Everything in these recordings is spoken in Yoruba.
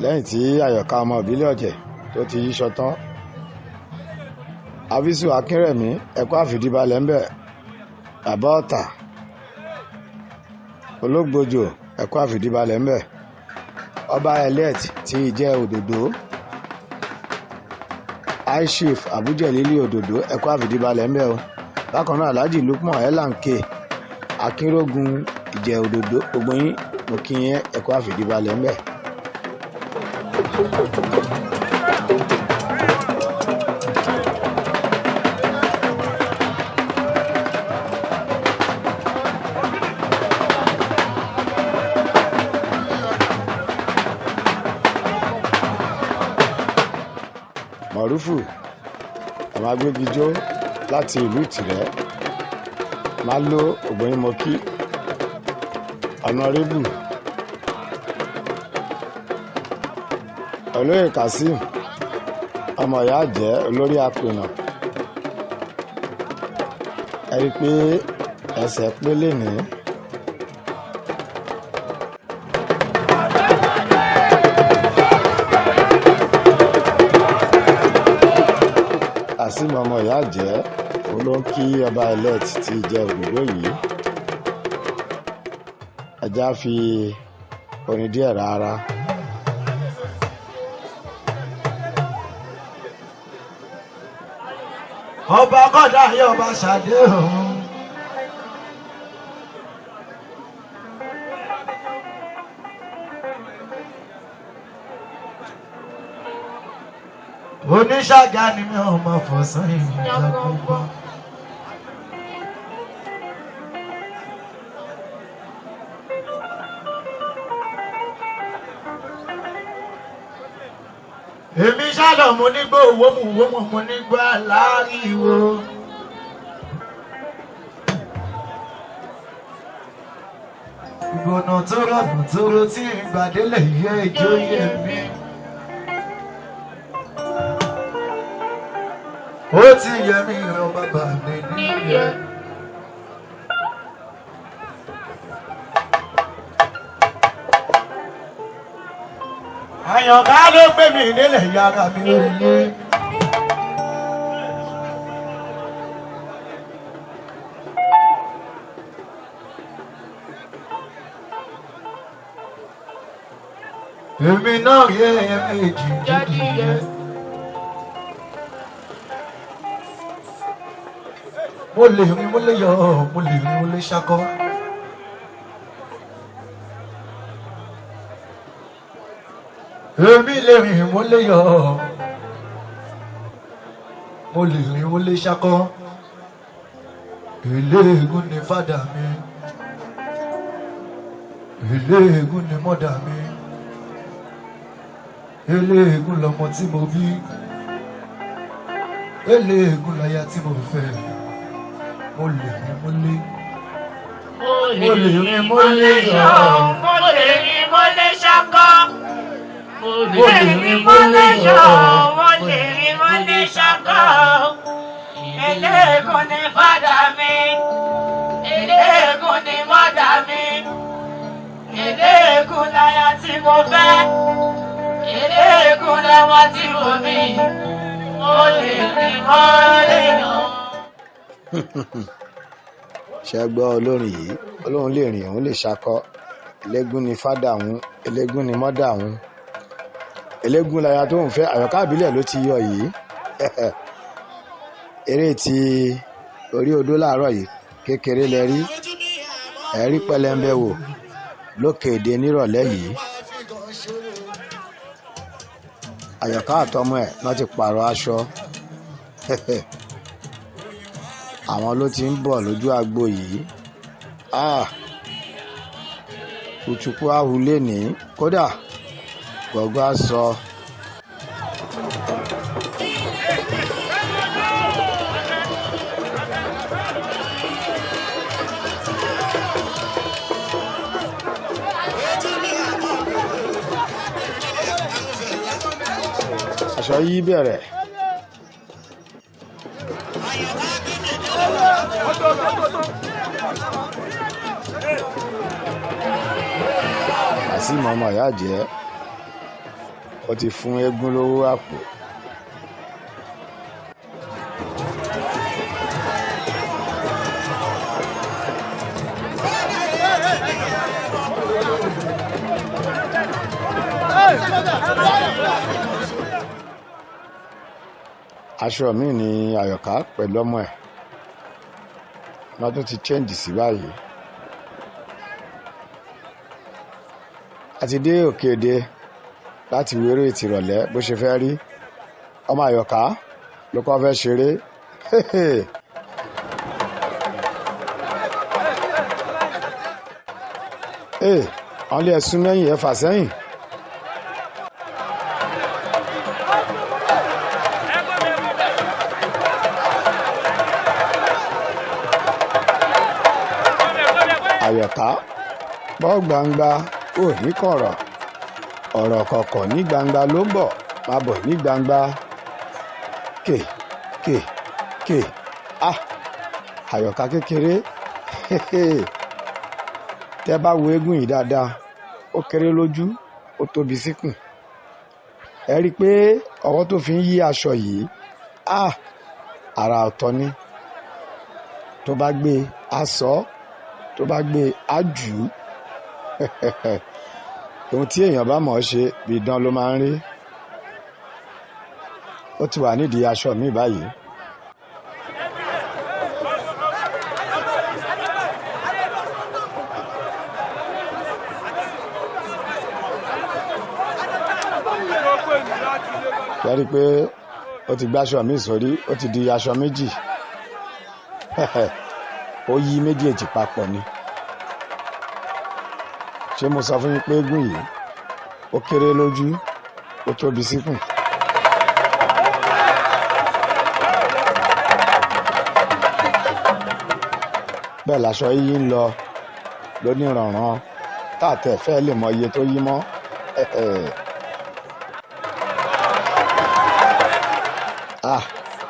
Lẹ́yìn tí Àyọ̀ká ọmọ ìbílẹ̀ Ọ̀jẹ̀ tó ti yíṣọ tán, Abisu Akínrẹ̀mí, ẹ̀kọ́ àfìdíbalẹ̀ ń bẹ̀. Bàbá Ọ̀tà Ológbòjò, ẹ̀kọ́ àfìdíbalẹ̀ ń bẹ̀. Ọba elect ti Ìjẹ́ Òdòdó, High Chief Abujelili Òdòdó, ẹ̀kọ́ àfìdíbalẹ̀ ń bẹ̀ o. Bákan náà, Alhaji Lukman Elanke Akínrógun Ìjẹ́ Òdòdó, gbogbo yín mo kí yín, ẹ̀kọ́ àfìdíbalẹ̀ ń bẹ̀. Mọ̀rúfù àwọn agbégijó láti ìlú Ìtìrẹ́ máa lo ògbóyìnmọ́kí ọ̀nàrẹ́bù olóyè Kazeem ọmọ ìyá jẹ́ olórí apènà. Ẹ rí i pé ẹsẹ̀ pé lénìí. Kazeem ọmọ ìyá jẹ́ olóńkí ọba elect ti jẹ́ Òdòdó yìí. Ẹja fi orin díẹ̀ rárá. Ọba kọ́dà yóò bá ṣàdé òun. Oníṣàgá ni mi ò mọ̀ fọ̀sán ìrìnàjò gbogbo. Èmi ṣálọ̀ mo nígbó owó mu owó mu mo nígbó aláriwo. Ìgbọ̀nà tó rọ̀nà tó ro tí ìgbàdélẹ̀ yẹ ìjó yẹ mí. Ó ti yẹ mí ìran bàbá mi níyẹn. Àyànká ló gbé mi nílẹ̀ yàrá mi ò lé. Èmi náà rí ẹyẹ méjì jíjìyẹ. Mo lè rìn, mo lè yọ̀, mo lè rìn, mo lè ṣakọ. Èmi lè rìn, mo lè yọ̀, mo lè rìn, mo lè ṣakọ. Eléégún ni fádà mi, eléégún ni mọ́dà mi, eléégún lọmọ tí mo bí, eléégún láya tí mo fẹ́. Mo lè rìn, mo lè, mo lè rìn, mo lè yọ̀, Mo lè rìn, mo lè ṣakọ. Mo Mo lè rìn, mo lè yọ̀, mo lè rìn, mo lè ṣakọ. Eléégún ni fádà mi, eléégún ni mọ́dà mi, eléégún láya tí mo fẹ́, eléégún lọ́mọ tí mo bí. Mo lè rìn, mo lè yọ̀. Ṣe gbọ́ olórin yìí? Olóhùn lè rìn, òun lè ṣakọ. Eléégún ni fádà òun, eléégún ni mọ́dà òun, eléégún láya tó ń fẹ́. Àyọ̀ká ìbílẹ̀ ló ti yọ yìí. Eré ti orí odó láàárọ̀ yìí kékeré lẹ rí, ẹ̀rí pẹlẹmbẹ wò lókè èdè nírọ̀lẹ́ yìí. Àyọ̀ká àtọmọ ẹ̀ wọ́n ti pààrọ̀ aṣọ. Àwọn ló ti ń bọ̀ lójú agbo yìí. Ah, kùtùkù ahùlé ní kódà gbọ̀ngbà sọ. Aṣọ yìí bẹ̀rẹ̀. Kazeem ọmọ ìyá jẹ́ Ó ti fún eégún lówó àpò. Aṣọ mi ni Àyọ̀ká pẹ̀lú ọmọ ẹ̀ wọ́n tún ti change sí báyìí. A ti dé òkè òde láti wo eré ìtìrọ̀lẹ́ bó ṣe fẹ́ rí. Ọmọ Àyọ̀ká ló kọ́ fẹ́ ṣeré. Ee, àwọn ilé ẹ̀sùn mẹ́yìn ẹ̀ fà sẹ́yìn. Àyọ̀ká bọ́ gbangba ò ní kọ̀rọ̀, ọ̀rọ̀ kọ̀kọ̀ ní gbangba ló ń bọ̀, máa bọ̀ ní gbangba. Kè kè kè, ah, Àyọ̀ká kékeré. Tẹ́ bá wo eégún yìí dáadáa, ó kéré lójú, ó tóbi síkùn. Ẹ rí i pé ọwọ́ tó fi ń yí aṣọ yìí, ah, àrà ọ̀tọ̀ ni. Tó bá gbé e, á sọ ọ́, tó bá gbé e, á jù ú. Ohun tí èèyàn bá mọ̀ ọ́ ṣe bí idán ló máa ń rí. Ó ti wà nídìí aṣọ mi báyìí. Ẹ rí i pé ó ti gbáṣọ mi sórí, ó ti di aṣọ méjì. Ó yí méjèèjì papọ̀ ni. Ṣé mo sọ fún yín pé eégún yìí ó kéré lójú, ó tóbi síkùn? Bẹ́ẹ̀ láṣọ yíyí ń lọ lónìrànràn tá a tẹ̀ fẹ́ lè mọ iye tó yí mọ́. Ah,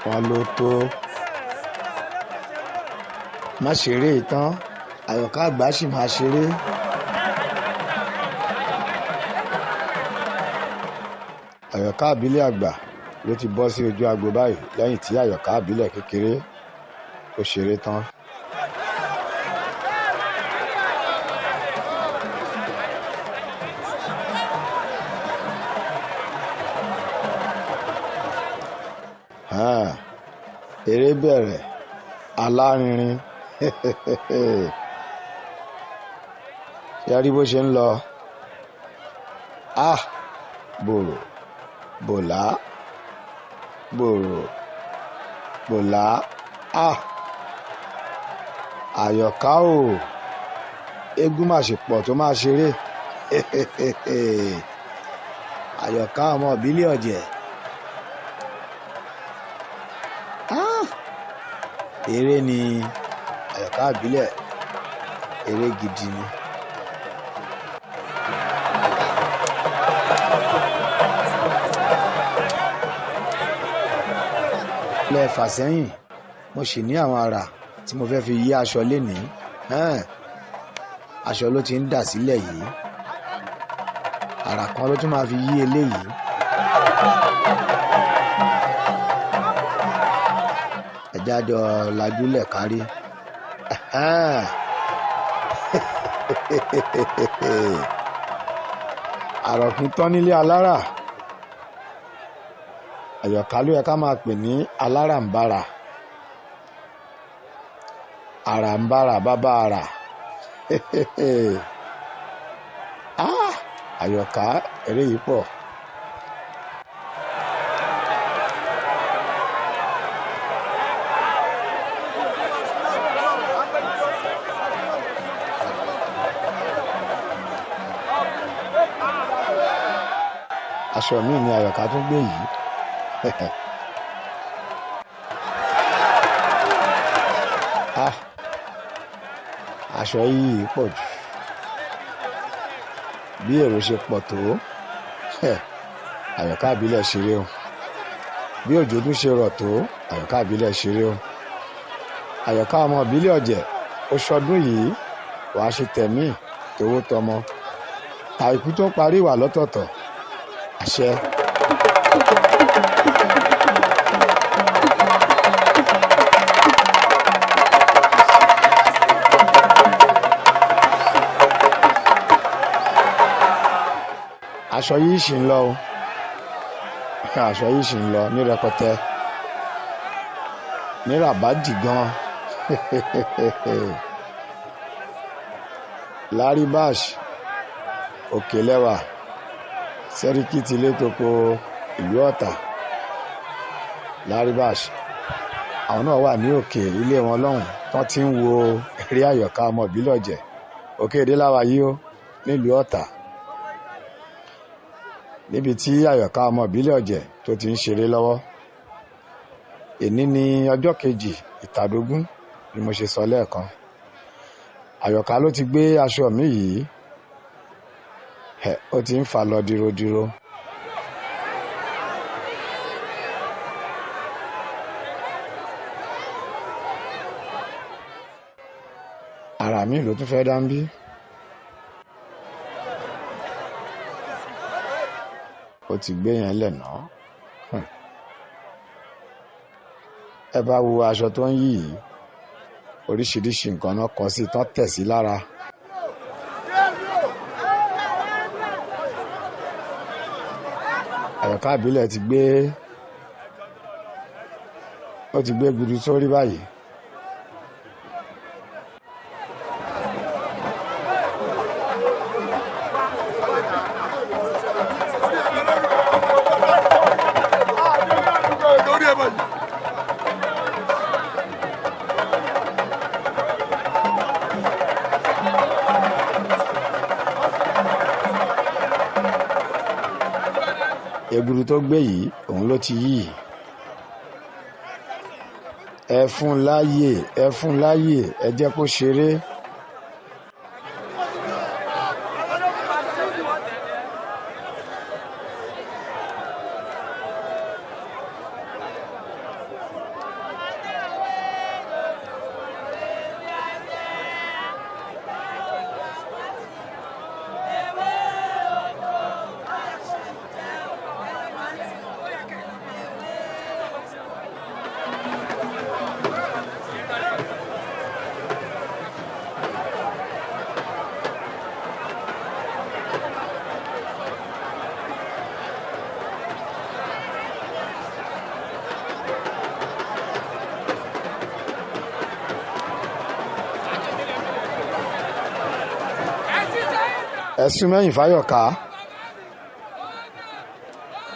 wọn ló tó má ṣeré ìtàn. Àyọ̀ká àgbà sì máa ṣeré. Àyọ̀ká àbílẹ̀ àgbà ló ti bọ́ sí ojú agbo báyìí lẹ́yìn tí Àyọ̀ká àbílẹ̀ kékeré ó ṣeré tán. Ah, eré bẹ̀rẹ̀ alárinrin. Ṣé rí bó ṣe ń lọ? Ah, bòrò bòlá, bòrò bòlá. Ah, Àyọ̀ká o, eégún má ṣe pọ̀ tó máa ṣeré. Àyọ̀ká ọmọ ìbílẹ̀ ọ̀jẹ̀. Ah, eré ni Àyọ̀ká ìbílẹ̀, eré gidi ni. Lẹ fà sẹ́yìn, mo sì ní àwọn àrà tí mo fẹ́ fi yí aṣọ lénìí. Aṣọ ló ti ń dà sílẹ̀ yìí, àrà kan ló tún máa fi yí eléyìí. Ẹ̀já jọ lajúlẹ̀ kárí. Àròkún tán nílé alára. Àyọ̀ká ló yẹ ká máa pè ní aláràǹbarà, àràǹbarà bàbá àrà. Ah, Àyọ̀ká eré yìí pọ̀. Aṣọ mi ni Àyọ̀ká tún gbé yìí. Ah, aṣọ yìí pọ̀ jù. Bí èrò ṣe pọ̀ tó, Àyọ̀ká ìbílẹ̀ ṣeré o. Bí òjò tún ṣe rọ̀ tó, Àyọ̀ká ìbílẹ̀ ṣeré o. Àyọ̀ká ọmọ ìbílẹ̀ ọ̀jẹ̀, ó ṣọdún yìí, wàá ṣe tẹ̀mí tówó tọmọ. Àìkú tó ń parí ìwà lọ́tọ̀ọ̀tọ̀. Àṣẹ. Aṣọ yìí ṣì ń lọ o, aṣọ yìí ṣì ń lọ ní rẹpẹtẹ, ní ràbájì gan. Larry Bash Òkèlẹ́wà, Sẹ́ríkì tilé toko ìlú Ọ̀tà. Larry Bash, àwọn náà wà ní òkè ilé wọn lọ́hùn tán ti ń wo eré Àyọ̀ká ọmọ ìbílẹ̀ Ọ̀jẹ̀. Òkè èdè láwa yìí ó nílùú Ọ̀tà, níbi tí Àyọ̀ká ọmọ ìbílẹ̀ Ọ̀jẹ̀ tó ti ń ṣeré lọ́wọ́. Èní ní ọjọ́ kejì ìtàdógún bí mo ṣe sọ lẹ́ẹ̀kan. Àyọ̀ká ló ti gbé aṣọ mi yìí, ó ti ń fà lọ dirodiro. Ara mi ló tún fẹ́ dá ń bí. Ó ti gbé yẹn lẹ̀ náà. Ẹ bá wo aṣọ tó ń yí yìí, oríṣiríṣi nǹkan náà kọ sí tán tẹ̀ sí lára. Àyọ̀ká ìbílẹ̀ ti gbé, ó ti gbé gudu sórí báyìí. Ègùrù tó gbé yìí, òun ló ti yí yìí. Ẹ fún láàyè, ẹ fún láàyè, ẹ jẹ́ kó ṣeré. Ẹ̀sùn mẹ́yìn Fáyọ̀ká,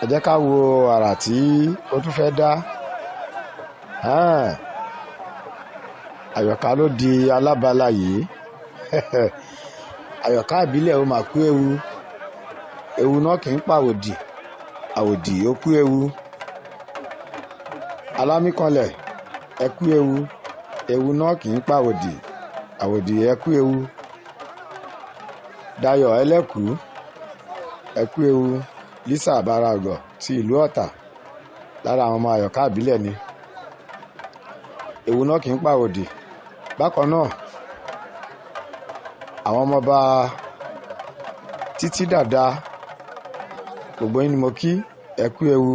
ẹ jẹ́ ká wo àrà tí ó tún fẹ́ dá. Àyọ̀ká ló di alábala yìí. Àyọ̀ká ìbílẹ̀ ó mà kú ewu. Ewu náà kì í pàwòdì, àwòdì ó kú ewu. Alámìkanlẹ̀ ẹ kú ewu, ewu náà kì í pàwòdì, àwòdì ẹ kú ewu. Dayọ̀ Ẹlẹ́kú ẹ kú ewu. Lisa Barago ti ìlú Ọ̀tà, lára àwọn ọmọ Àyọ̀ká ìbílẹ̀ ni. Ewu náà kì í pàwòdì. Bákan náà, àwọn ọmọọba Títí Dàda, gbogbo yín ni mo kí, ẹ kú ewu.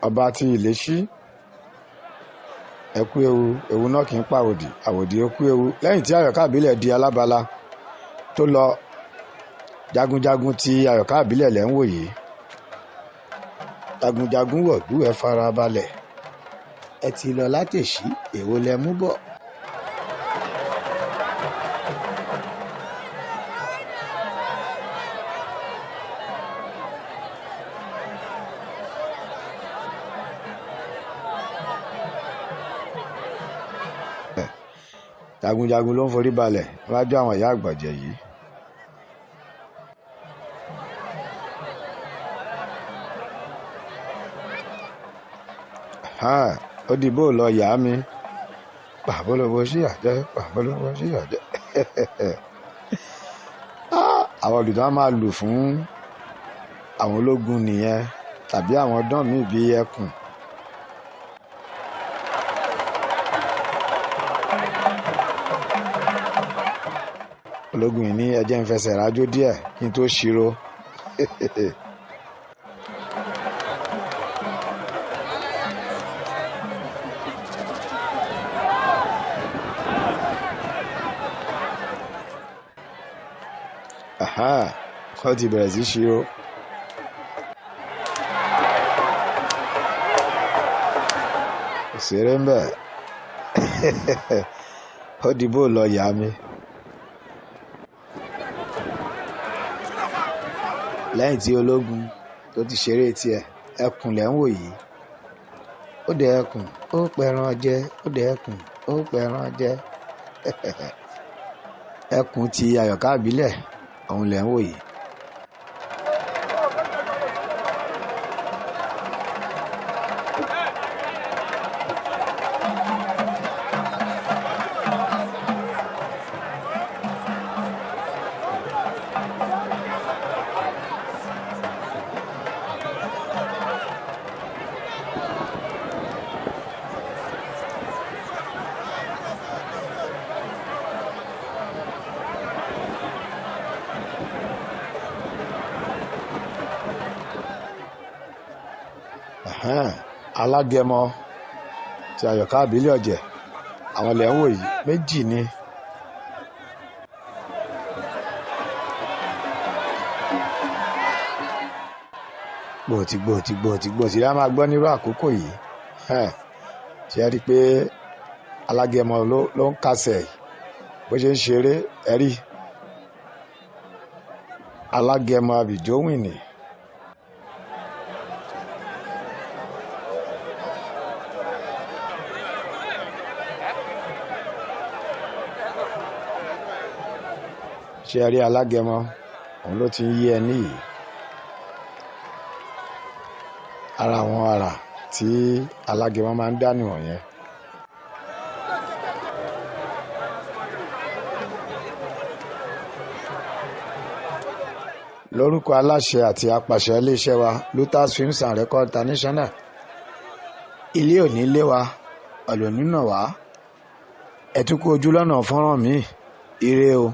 Ọba ti Ìlẹ́ṣí, ẹ kú ewu. Ewu náà kì í pàwòdì, àwòdì ó kú ewu. Lẹ́yìn tí Àyọ̀ká ìbílẹ̀ di alábala tó lọ, jagunjagun ti Àyọ̀ká ìbílẹ̀ lẹ́ ń wò yìí. Jagunjagun wọ̀lú, ẹ farabalẹ̀, ẹ ti lọ látẹ̀sí, èwo lẹ mú bọ̀. Jagunjagun ló ń forí balẹ̀ níwájú àwọn ìyá àgbọ̀jẹ̀ yìí. Ó dìbò lọ yà á mi, pàbólóbó sí àjẹ́, pàbólóbó sí àjẹ́. Àwọn olùdó á máa lù fún àwọn ológun nìyẹn, tàbí àwọn ọdán míì bíi ẹkùn. Ológun yìí ní ẹjẹ́ ń fẹsẹ̀ rájò díẹ̀ kí n tó ṣírò. Ó ti bẹ̀rẹ̀ sí ṣírò. Òṣèré ń bẹ̀ ó dìbò lọ yá mi. Lẹ́yìn tí ológun tó ti ṣeré tiẹ̀, ẹkùn lẹ́ ń wò yìí. Ó dẹ ẹkùn, ó pẹran jẹ, ó dẹ ẹkùn, ó pẹran jẹ. Ẹkùn ti Àyọ̀ká Ìbílẹ̀ òun lẹ́ ń wò yìí. Alágẹmọ ti Àyọ̀ká Ìbílẹ̀ Ọ̀jẹ̀ àwọn lẹ́ ń wò yìí, méjì ni. Gbòòtì gbòòtì gbòòtì gbòòtì la máa gbọ́ nírú àkókò yìí. Ṣe é rí i pé alágẹmọ ló ń kásẹ̀ bó ṣe ń ṣeré ẹ rí alágẹmọ àbíjówìnì. Ṣe rí alágẹmọ òun ló ti ń yí ẹ níyì. Ara àwọn àrà tí alágẹmọ máa ń dá nìwọ̀nyẹn. Lórúkọ aláṣẹ àti apàṣẹ iléeṣẹ́ wa Lutas Films and Record International, ilé òní lé wa ọ̀lọ́nínà wá, ẹ tún kú ojú lọ́nà fọ́nrán mi. Ire o.